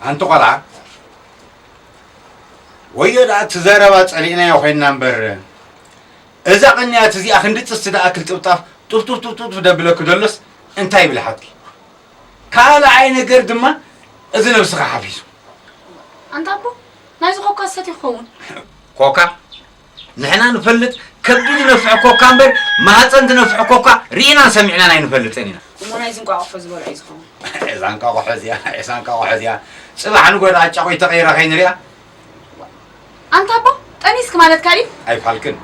ኣንቲ ቆልዓ፣ ወዮ ደኣ እቲ ዘረባ ጸሊእናዮ ኮይንና እምበር፣ እዛ ቅንያት እዚኣ ክንዲ ጥስቲ ደኣክል ጥፍጣፍ ጡፍ ጡፍ ጡፍ ጡፍ ደብለኪ ዘሎስ እንታይ ይብልሓትኪ? ካልኣይ ነገር ድማ እዚ ነብስኻ ሓፊዙ። ኣንታ ኣቦ፣ ናይዚ ኮካ ዝሰትዮ ክኸውን። ኮካ? ንሕና ንፈልጥ ከብዲ ዝነፍሕ ኮካ እምበር ማህፀን ዝነፍሕ ኮካ ርኢናን ሰሚዕናን ኣይንፈልጥን ኢና። እሞ ናይዚ እንቋቑሖ ዝበልዖ እዩ ዝኸውን። እዛ እንቋቑሖ እዚኣ፣ እዛ እንቋቑሖ እዚኣ ፅባሕ ንጎ ደኣ ጫቑይ ተቐይራ ከይንሪኣ። ኣንታ ኣቦ፣ ጠኒስክ ማለትካ ድዩ? ኣይፋልክን፣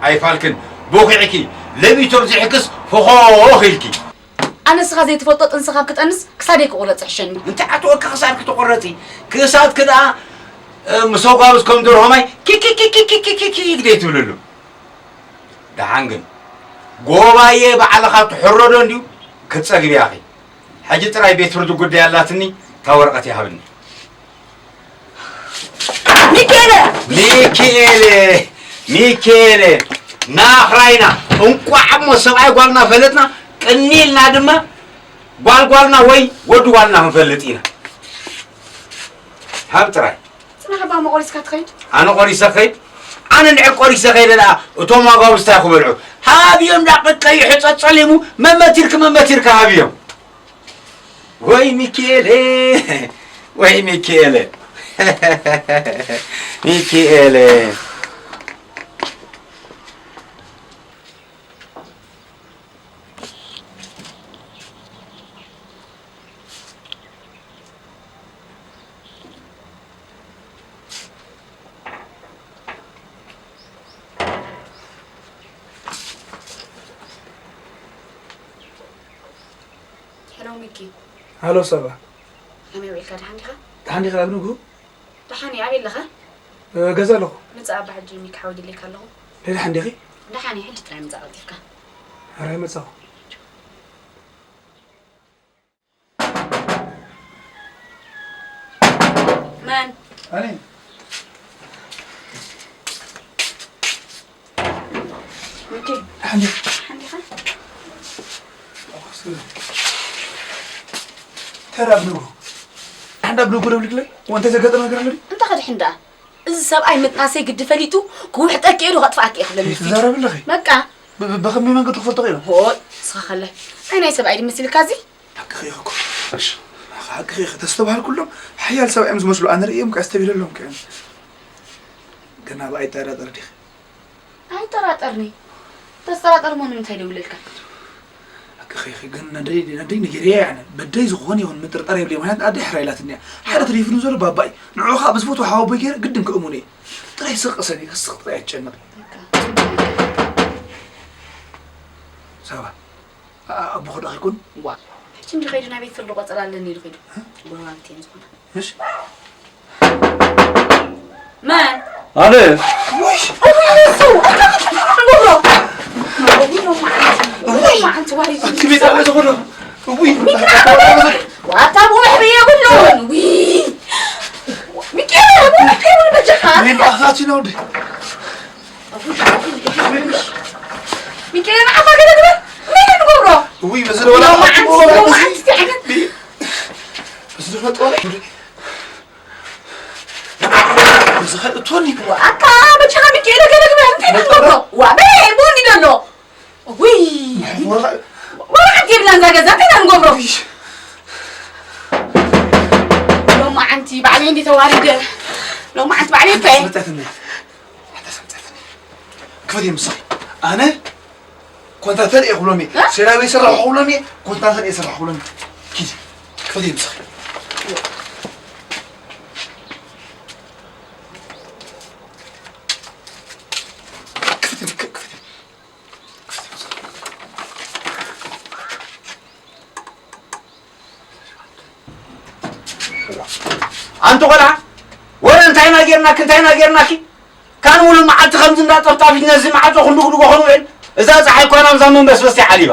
ኣይፋልክን። ቦኺዕኪ፣ ለቢቶ ኣብዚሕክስ ፎኾኽ ኢልኪ። ኣነ ንስኻ ዘይትፈልጦ ጥንሲ ካብ ክጠንስ ክሳደይ ክቑረጽ ይሕሸኒ። እንታይ ኣተወኪ ክሳድኪ ትቑረጺ? ክሳድኪ ደኣ፣ እ፣ ምስ ኣጓብዝ ከም ደርሆ ማይ ኪኪኪኪኪኪኪኪ ግደይ ትብልሉ። ደሓን ግን ጎባየ ባዕልኻ ትሕረዶ እንድዩ ክትጸግብያ ኢኺ። ሕጂ ጥራይ ቤት ፍርዲ ጉዳይ ኣላትኒ፣ እታ ወረቐት ይሃብኒ። ሚኪኤለ! ሚኪኤለ! ሚኪኤለ! ናኽራይና! እንቋዕ እሞ ሰብኣይ ጓልና ፈለጥና፣ ቅኒ ኢልና ድማ ጓል ጓልና ወይ ወዲ ጓልና ክንፈልጥ ኢና። ሃብ ጥራይ። ጽናሕ እባ እሞ ቆሪስካ ትኸይድ? ኣነ ቆሪሰ ኸይድ? ኣነ እንድሕር ቆሪሰ ኸይደ ደኣ እቶም ኣጓብዝታ ክበልዑ። ሃብዮም ደኣ ቀይሑ ጸጸሊሙ መመቲርኪ መመቲርካ ሃብዮም። ወይ ሚኪኤለ፣ ወይ ሚኪኤለ፣ ሚኪኤለ። ሄሎ ሚኪ። ሃሎ ሳባ። ከመይ ውዒልካ? ደሓን ዲኻ? ደሓን ዲኻ ኣብ ንግሁ? ደሓን እየ። ኣበይ ኣለኻ? እ፣ ገዛ ኣለኹ። ምጻእ ኣባ ሕጂ ሚኪ ሓወይ ደልየካ ኣለኹ። ደሓን ዲኺ? ደሓን እየ። ሕጂ ጥራይ ምጻእ ቀልጢፍካ። ሕራይ መጻኹ። መን? ኣነ። ሚኪ። ሓንዲ። ሓንዲኻ? ተራ ብንጉ። ሓንዳ ብንጉ ደብልክለይ? ወንተ ዘጋጠመ ነገር ኣሎ ድዩ? እንታይ ከድሕን ደኣ? እዚ ሰብኣይ ምጥናሰይ ግዲ ፈሊጡ ክውሕጠኪ እየ ዶ ከጥፍኣኪ እየ ክብለኒ እዩ። ትዛረቢ ኣለኺ? በቃ። ብ-፣ ብ-፣ ብኸመይ መንገዲ ክፈልጦ ክኢሉ? ሆይ፣ ንስኻ ከላይ። ኣይ ናይ ሰብኣይ ድመስልካ እዚ? ሓቅኺ ኢኺ እኮ። እሺ። ሓቅኺ ኢኺ። ተስተብሃልኩሎም ሓያል ሰብኣይ እዮም ዝመስሉ። ኣነ ርእዮም ከ ኣስተብሂለሎም ከ። ግን ኣብ ኣይጠራጠር ዲኺ? ኣይጠራጠርኒ። ተስጠራጠር እሞ ንምንታይ ደውለልካ? ሓቅኺ ኢኺ። ግን ነደይ፣ ነደይ ነጊረያ ያነ። በደይ ዝኾነ ይኹን ምጥርጣር የብለይ። ምኽንያቱ ኣደይ ሕራ ኢላትኒ እያ። ሓደ ተሪፉኒ ዘሎ ባባ እዩ። ንዕኡ ኸዓ ብዝፈትዎ ሓወቦይ ገይረ ግድን ክእምኖ እየ። ጥራይ ስቕ ቅሰኒ፣ ስቕ ጥራይ ኣይትጨነቒ። በቃ። ሳባ። ኣ-፣ ኣቦ ኸዶ ኣይኮን? ዋ፣ ሕጂ እንዲ ኸይዱ ናብ ቤት ፍርዲ ቆጸራ ኣለኒ ኢሉ ኸይዱ። እ? ጎረባብቲ እዮም ዝኾኑ። እሺ። መን? ኣነ። ውይ! ውይ፣ ንሱ! እንታይ ክትገብሮ? ውይ፣ ሎማዓንቲ። ውይ! ሎማዓንቲ ዋሪድ። ኣንቲ ቤት ኣለ ዝኾነ። ውይ! ሚኪ! ዋታ ብውሕ ብየ ብሉን። ውይ! ሚኪ! ብውሕ ብየ ብሉን በጃኻ። ምን ኣኻቲ ነው እንዴ? ሚኪኤል፣ ንዓኻ ገለ ግበር። እንታይ ኢና ንገብሮ? እውይ፣ በዚ ሎማዓንቲ፣ ሎማዓንቲ፣ ሎማዓንቲ፣ እንታይ ዓይነት? በዚ ሎማዓንቲ፣ በዚ ኸእቶኒ። ኣታ፣ በጃኻ ሚኪኤል፣ ገለ ግበር። እንታይ ኢና ንገብሮ? ዋ፣ በይ፣ ቡን ይደሎ። እውይ። ወረቐ-፣ ወረቐት የብላን እዛ ገዛ። እንታይ ኢና ንገብሮ? እውይ። ሎማዓንቲ፣ ባዕለይ እንዲ ተዋሪደ። ሎማዓንቲ፣ ባዕለይ እንታይ? መጣትኒ። ሓታ ሰምጻትኒ። ክፈት እየ ምሳኺ። ኣነ ኮንትራክተር እየ ክብሎም እየ። እ? ሴራሚ ይሰርሑ ክብሎም እየ። ኮንትራክተር እየ ይሰርሑ ክብሎም እየ። ኪዲ። ክፈት እየ ምሳኺ። ክፈት እየ፣ ክፈት እየ። ኣንቲ ቆልዓ፣ ወረ እንታይ ኢና ጌርናኪ፣ እንታይ ኢና ጌርናኪ? ካን ሙሉእ መዓልቲ ከምዚ እንዳጠፍጣፊት ነዚ ማዕጾ ክንድግድጎ ክንውዕል፣ እዛ ጸሓይ እኳ ናብዛ መንበስበስቲ ዓሊባ።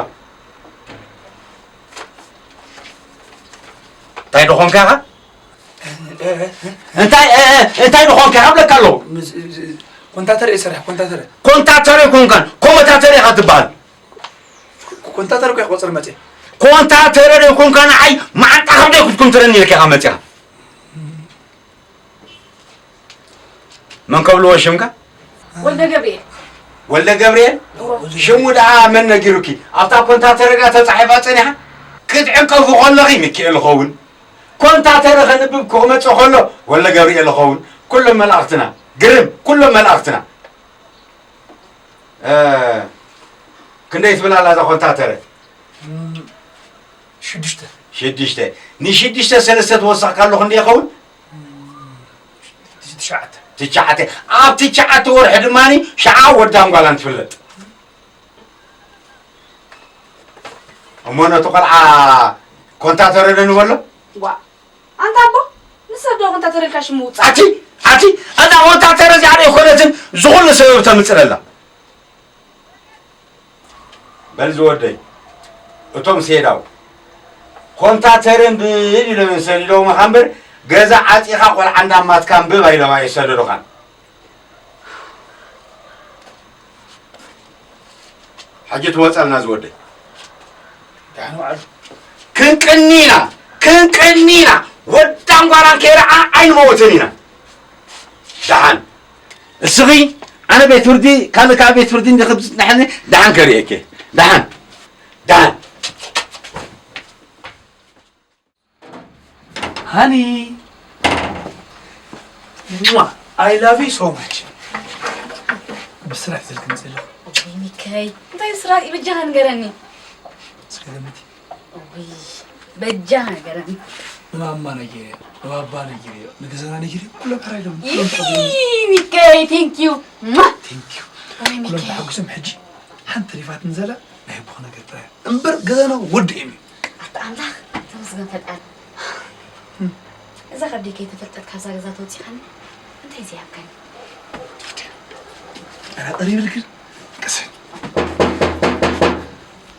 እንታይ ደኾንካ ኢኻ? እንታይ፣ እ፣ እ፣ እንታይ ደኾንካ ኢኻ እብለካ ኣለኹ። ምስ፣ እ፣ እ፣ ኮንታተር እየ ሰራሕ፣ ኮንታተር። ኮንታተር ኣይኮንካን፣ ኮመታተር ኢኻ ትበሃል። ኮንታተር እኮ እየ ክቆጽር መጽየ። ኮንታተር ዘይኮንካ ንዓይ መዓንጣ ከብደይ ክትኩምትረኒ ኢልካ ኢኻ መጽኻ። መን ከብልዎ ሽምካ? ወልደ ገብርኤል። ወልደ ገብርኤል? ሽሙ ደኣ መን ነጊሩኪ? ኣብታ ኮንታተረ ድኣ ተጻሒፋ ጸኒሓ? ክትዕንቀፉ ከለኺ ሚካኤል ኸውን። ኮንታተረ ከንብብ ክመጽእ ከሎ ወልደ ገብርኤል ኸውን። ኩሎም መላእኽትና። ግርም፣ ኩሎም መላእኽትና። እ፣ ክንደይ ትብል ኣላ እዛ ኮንታተረ? ሽዱሽተ። ሽዱሽተ። ንሽዱሽተ ሰለስተ ትወሰኽካ ኣለኹ እንዲ ይኸውን? ትሽዓተ። ትሽዓተ። ኣብ ትሽዓተ ወርሒ ድማ ሸዓ ወዳን ጓላን ትፍለጥ። እሞ ነቲ ቆልዓ ኮንታተረ ዶ ንበሎ? ዋ ኣንታ ኣቦ፣ ንሰብ ዶ ኮንታተረ ኢልካ ሽሙ ውጻእ? ኣቲ፣ ኣቲ፣ እዛ ኮንታተረ እዚኣ ዶ ኣይኮነትን ዝኹሉ ሰበብ ተምጽለላ? በል ዝወደይ፣ እቶም ሴዳው ኮንታተረ እንብብ ኢሎም እዮም ሰዲዶምኻ እምበር፣ ገዛ ዓጺኻ ቆልዓ እንዳማትካ እንብብ ኣይሎም ኣይሰደዱኻን። ሕጂ ትወጸልና ዝወደይ። ደሓን ዋዕሉ። ክንቅኒ ኢና፣ ክንቅኒ ኢና። ወዳን ጓላን ከይረዓ ኣይንመውትን ኢና። ደሓን። እስኺ ኣነ ቤት ፍርዲ፣ ካልእ ከዓ ቤት ፍርዲ እንዲኺ ብዝጽናሕኒ፣ ደሓን ከርእየኪ። ደሓን። ደሓን። ሃኒ፣ I love you so much። ብስራት ስልክ መፅእ ኣለኹ። ሚከይ እንታይ ስራት እዩ? በጃኻ ንገረኒ። እስከ ገምቲ። ውይ በጃኻ ንገረኒ። ንማማ ነጊረዮ፣ ንባባ ነጊረዮ፣ ንገዛና ነጊረዮ፣ ኩሎም ሕራይ ኢሎም። ይሂ ሚከይ thank you። ማ Thank you። ወይ ኩሎም ሚከይ ተሓጉሶም ሕጂ ሓንቲ ተሪፋትኒ ዘላ ናይ ኣቦኽ ነገር ጥራይ እምበር ገዛና ወዲኦም እዩ። ኣታ ኣምላኽ ተመስገን ፈጣሪ። እዛ ከብደይ ከይተፈልጠት ካብዛ ገዛ ተወፂኻኒ እንታይ ዘይሃብካኒ? ኣረ ቀሪብልክን ቀስ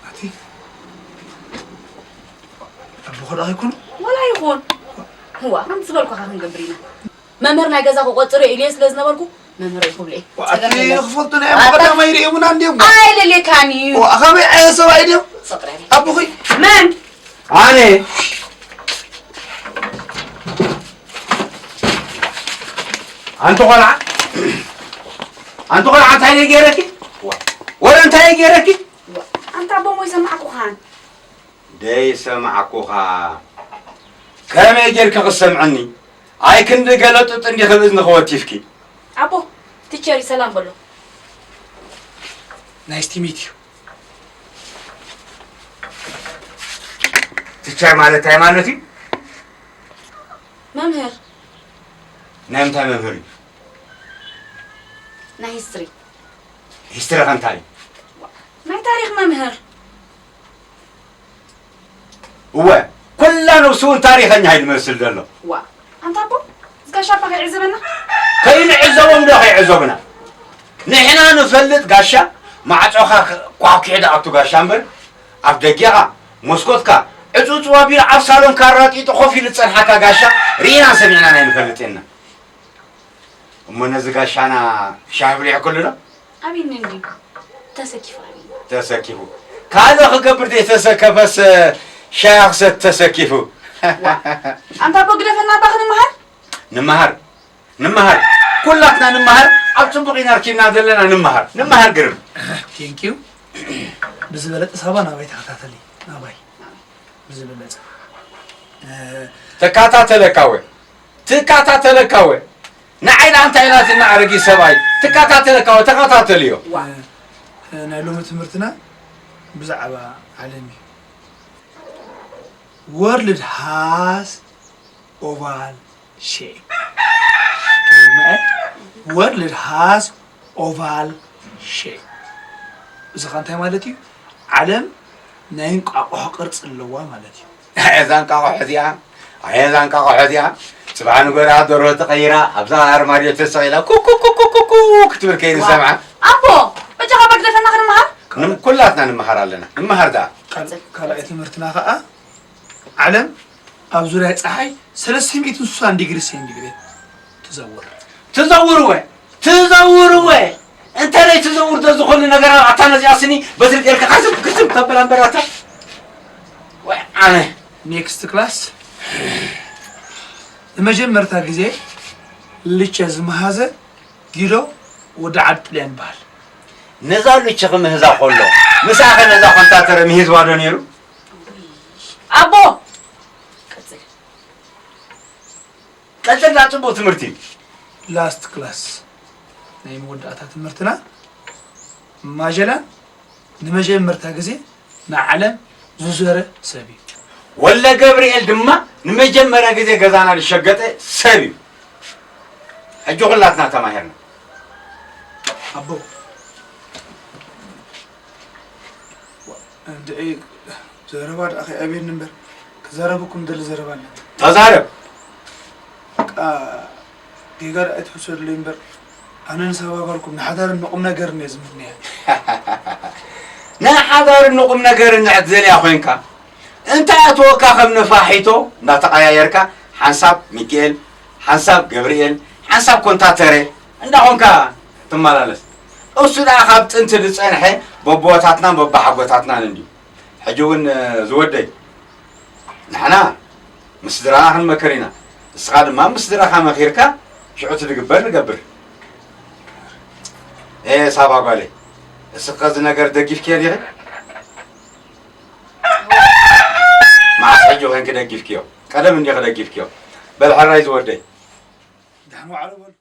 ኣቲ ኣቦ ከዳ ኣይኮኑ ወላ ይኹን። እዋ ከምቲ ዝበልኩኻ ክንገብር ኢና። መምህር ናይ ገዛ ክቆፅር ኢልየ ስለ ዝነበርኩ መምህር ይክብሉ እየ። ኣቲ ክፈልጡ ናይ ኣቦ ቀዳማይ ርእዮምና እንዲዮም ኣይለሌካን እዩ። ኣኸበይ ኣየ ሰብኣይ ድዮም ሰጥረኒ ኣቦኹይ መን ኣነ ኣንቲ ቆልዓ ኣንቲ ቆልዓ እንታይ ደይ ገይረኪ? ወረ እንታይ ደይ ገይረኪ? ኣንታ ኣቦሞ ይሰማዕኩኻን ደይ ሰማዕኩኻ። ከመይ ጌርኪ ክሰምዐኒ? ኣይ ክንዲ ገለጥጥ እንዲኺ እዝኒ ክወቲፍኪ። ኣቦ ቲቸር ሰላም በሎ። Nice to meet you። ቲቸር ማለት እንታይ ማለት እዩ? መምህር ናይ ምንታይ መምህር እዩ? ናይ ሂስትሪ ሂስትሪ ከ እንታይ እዩ? ናይ ታሪክ መምህር እወ ኩላ ነብሱ እውን ታሪኸኛ እዩ ዝመስል ዘሎ። ዋ ኣንታ ኣቦ እዚ ጋሻ እባ ከይዕዘበና ከይንዕዘቦም ዶ ከይዕዘቡና? ንሕና ንፈልጥ ጋሻ ማዕጾኻ ኳኩሒ ዝኣቱ ጋሻ እምበር ኣፍ ደጊኻ መስኮትካ ዕጹጽ ኣቢሉ ኣብ ሳሎንካ ኣራጢጡ ኮፍ ኢሉ ዝጸንሓካ ጋሻ ርኢናን ሰሚዕናን ኣይንፈልጥ ኢና። እሞ ነዚ ጋሻና ሻሂ ብሊዕክሉ ዶ? ኣብኒ እንዲ ተሰኪፉ ኣብኒ ተሰኪፉ ካልእ ክገብር ዘይተሰከፈስ ሻሂ ክሰቲ ተሰኪፉ። ኣንታ ኣቦ ግደፈና እባ ክንመሃር ንመሃር ንምሃር ኩላትና ንምሃር ኣብ ጽቡቕ ኢና ርኪብና ዘለና ንምሃር ንምሃር ግርም Thank you። ብዝበለጠ ሳባ ናባይ ተኸታተሊ ናባይ ብዝበለጠ ተካታተለካ ወ ትካታተለካ ወ ንዓይ ደኣ እንታይ ኢላትና ኣረጊት ሰብኣይ ትካታተለካ ወ ተኸታተልዮ ናይ ሎሚ ትምህርትና ብዛዕባ ዓለም እዩ። World has oval shape። World has oval shape። እዚ ኸ እንታይ ማለት እዩ? ዓለም ናይ እንቋቑሖ ቅርፂ ኣለዋ ማለት እዩ። እዛ እንቃቑሖ እዚኣ ኣየ እዛ እንቃቑሖ እዚኣ ጽባሕ ንጎዳ ደሮ ተቐይራ ኣብዛ ኣርማድዮ ተሰቒላ ኩኩኩኩኩኩ ክትብል ከይንሰምዓ ኣቦ በጃኻ በግደፈና ክንመሃር ንም- ኩላትና ንምሃር ኣለና ንምሃር ደኣ ካልኣይ ትምህርትና ከዓ ዓለም ኣብ ዙርያ ፀሓይ ሰለስተ ሚእትን ስሳን ዲግሪ ሴንቲግሬድ ትዘውር። ትዘውር ወ ትዘውር ወ እንተ ደይ ትዘውር ዶ ዝኾነ ነገር ኣታ ነዚኣ ስኒ በትሪ ጌርካ ካስብ ክስብ ተበላ እምበር ኣታ ወይ ኣነ ኔክስት ክላስ ንመጀመርታ ግዜ ልቸ ዝመሃዘ ጊሎ ወዲ ዓድ ጥልያን ይበሃል። ነዛ ሉቺኺ ምህዛ ከሎ፣ ምሳኸ ነዛ ኮንታተረ ምሂዝዋ ዶ ነይሩ? ኣቦ! ቀጽል። ቀጽልና ጽቡቕ ትምህርቲ። ላስት ክላስ ናይ መወዳእታ ትምህርትና ማጀላን ንመጀመርታ ግዜ ንዓለም ዝዞረ ሰብ እዩ። ወልደ ገብርኤል ድማ ንመጀመርያ ግዜ ገዛና ዝሸገጠ ሰብ እዩ። ሕጂ ኩላትና ተማሂርና። ኣቦ፣ እንድዒ ዘረባ ደኣ ከይኣብየኒ እምበር፣ ክዛረበኩም ደሊ ዘረባ ኣለኒ። ተዛረብ። በቃ፣ ጌጋ ደኣ ኣይትውሰድለይ እምበር፣ ኣነ ንሳባ ጓልኩም ንሓዳርን ንቁም ነገርን እየ ዝምነያ። ንሓዳርን ንቁም ነገርን ንዕት ዘልያ ኮይንካ፣ እንታይ ኣትወካ ከም ነፋሒቶ እንዳተቐያየርካ፣ ሓንሳብ ሚኪኤል፣ ሓንሳብ ገብርኤል፣ ሓንሳብ ኮንታተረ እንዳኾንካ ትመላለስ። እሱ ደኣ ካብ ጥንቲ ዝጸንሐ በቦታትናን በቦሓጎታትናን እንድዩ። ሕጂ እውን ዝወደይ፣ ንሕና ምስ ስድራና ክንመክር ኢና። ንስኻ ድማ ምስ ስድራኻ መኺርካ ሽዑ እቲ ዝግበር ንገብር። ኤ ሳባ ጓለይ፣ እስኺ እዚ ነገር ደጊፍክዮ ዲኺ? መዓስ ሕጂ ኮንኪ ደጊፍክዮ? ቀደም እንዲኺ ደጊፍክዮ። በል ሕራይ ዝወደይ። ደሕና ዋዕሉ በሉ።